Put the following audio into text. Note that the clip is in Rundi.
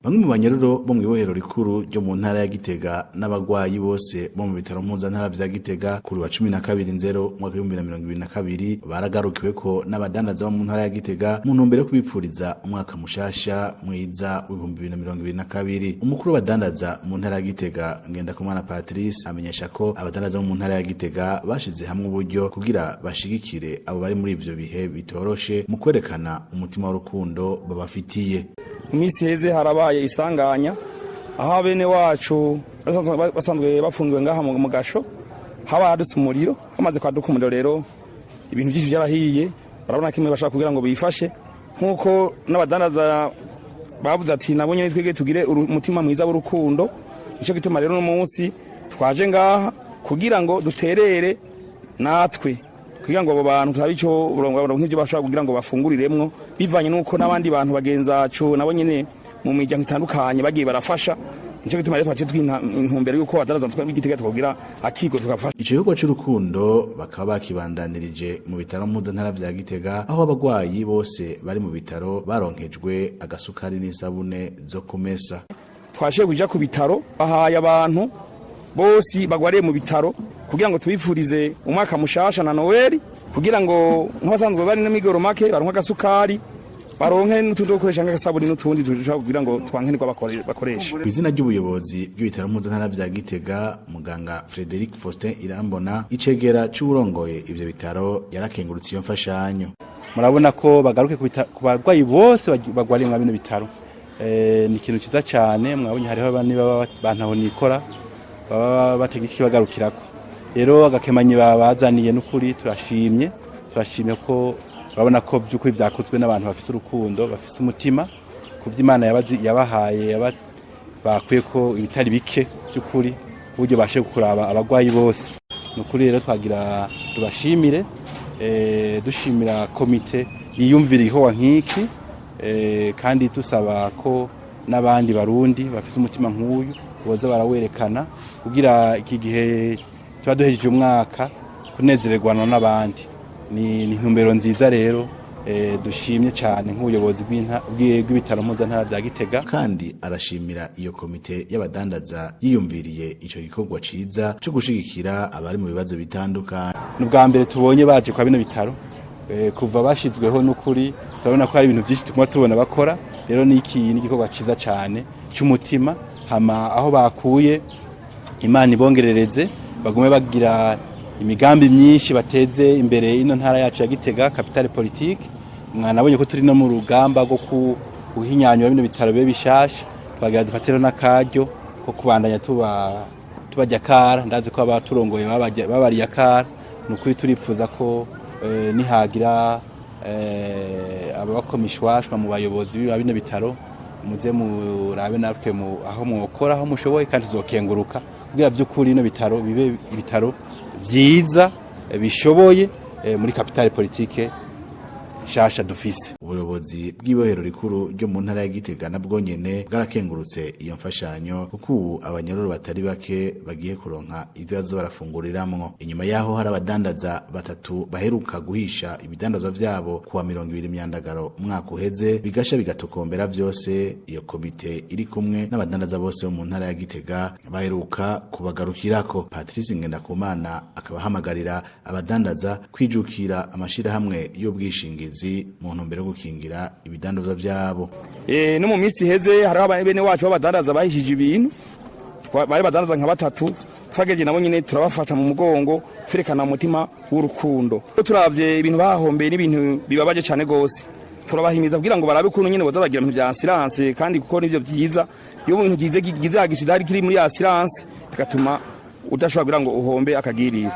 Bamwe mu banyororo bo mw'ibohero rikuru ryo mu ntara ya Gitega n'abagwayi bose bo mu bitaro mpuzantara vya Gitega, kuri wa 12 nzero umwaka w'2022, baragarukiweko n'abadandaza bo mu ntara ya Gitega mu ntumbero yo kubipfuriza umwaka mushasha mwiza w'2022. Umukuru w'abadandaza mu ntara ya Gitega, Ngendakumana Patrice, amenyesha ko abadandaza bo mu ntara ya Gitega bashize hamwe uburyo kugira bashigikire abo bari muri ivyo bihe bitoroshe, mu kwerekana umutima w'urukundo babafitiye. Mu minsi iheze harabaye isanganya aho bene wacu basanzwe bafungiwe ngaha mu gasho haba hadutse umuriro. Hamaze kwaduka umuriro rero, ibintu byinshi byarahiye. Barabona kimwe bashaka kugira ngo bifashe, nk'uko n'abadandaza bavuze ati nabo nyene twege tugire umutima mwiza w'urukundo. Nico gituma rero uno munsi twaje ngaha kugira ngo duterere natwe, kugira ngo abo bantu turabe ico nk'ibyo bashobora kugira ngo bafunguriremwo, bivanye n'uko n'abandi bantu bagenzacu nabo nyene mu miryango itandukanye bagiye barafasha. Nico gituma rero twaciye twinta intumbero y'uko abadandaza b'Igitega twogira akigo tugafasha. Ico gikorwa c'urukundo bakaba bakibandanirije mu bitaro mpuzantara vya Gitega, aho abagwayi bose bari mu bitaro baronkejwe agasukari n'isabune zo kumesa. Twashiye kuja ku bitaro, bahaye abantu bose bagwariye mu bitaro kugira ngo tubifurize umwaka mushasha na Noel, kugira ngo nk'abasanzwe bari n'amikoro make baronke agasukari, baronke n'utundi two gukoresha nk'agasabuni n'utundi dushobora kugira ngo twankenerwa bakoresha. Kw'izina ry'ubuyobozi bw'ibitaro mpuzantara vya Gitega, muganga Frederic Faustin Irambona, icegera c'uwurongoye ivyo bitaro, yarakengurutse iyo mfashanyo. Murabona ko bagaruke ku barwayi bose bagwariye mwa bino bitaro. Ni ikintu ciza cyane. Mwabonye hariho niba bantaho nikora baba batega iki bagarukirako. Rero agakemanyi babazaniye, n'ukuri turashimye, turashimye ko urabona ko by'ukuri byakozwe n'abantu bafise urukundo, bafise umutima ku vy'Imana yabahaye, bakwiye ko ibitari bike by'ukuri ku buryo bashe kuraba abagwayi bose. Ni ukuri rero twagira tubashimire, dushimira komite yiyumvira igikorwa nk'iki, kandi dusaba ko n'abandi Barundi bafise umutima nk'uyu boza barawerekana, kugira iki gihe tuba duhejeje umwaka kunezererwana n'abandi. Ni intumbero nziza rero, dushimye cyane nk'ubuyobozi bw'ibitaro mpuzantara bya Gitega. Kandi arashimira iyo komite y'abadandaza yiyumviriye ico gikorwa ciza co gushigikira abari mu bibazo bitandukanye. Ni ubwa mbere tubonye baje kwa bino bitaro kuva bashizweho. N'ukuri turabona ko hari ibintu byinshi tuguma tubona bakora. Rero niki ni igikorwa ciza cyane cy'umutima. Hama aho bakuye, Imana ibongerereze, bagume bagira imigambi myinshi, bateze imbere ino ntara yacu ya Gitega, capitale politique. Mwanabonye ko turi no mu rugamba rwo kuhinyanyura bino bitaro bibe bishasha. Twagira dufatire n'akaryo ko kubandanya tuba tubajya kara. Ndazi ko abaturongoye babariye akara. Ni ukuri turipfuza ko nihagira ababakomishwashwa mu bayobozi ba bino bitaro, muze murabe natwe aho mwokora, aho mushoboye, kandi tuzokenguruka kugira vy'ukuri bino bitaro bibe ibitaro vyiza, bishoboye, muri capitale politique nshasha dufise. Ubuyobozi bw'ibohero rikuru ryo mu ntara ya Gitega nabwo nyene bwarakengurutse iyo mfashanyo, kuko ubu abanyororo batari bake bagiye kuronka ivyo bazoza barafunguriramwo, inyuma yaho hari abadandaza batatu baheruka guhisha ibidandazwa vyabo kuwa 20 Myandagaro umwaka uheze, bigasha bigatokombera vyose. Iyo komite iri kumwe n'abadandaza bose bo mu ntara ya Gitega baheruka kubagarukirako. Patrice Ngendakumana akaba ahamagarira abadandaza kwijukira amashirahamwe y'ubwishingizi mu ntumbero yo gukingira ibidandazwa vyabo. No mu minsi iheze hariho bene wacu b'abadandaza bahishije ibintu. Bari badandaza nka batatu. Twagejeje nabo nyine turabafata mu mugongo, twerekana umutima w'urukundo. Iyo turavye ibintu bahombeye n'ibintu bibabaje cyane gose, turabahimiza kugira ngo barabe ukuntu nyine boza bagira ibintu vya assurance, kandi kuko nivyo vyiza. Iyo ibintu gize gize accident kiri muri assurance, bigatuma udashobora kugira ngo uhombe akagirire.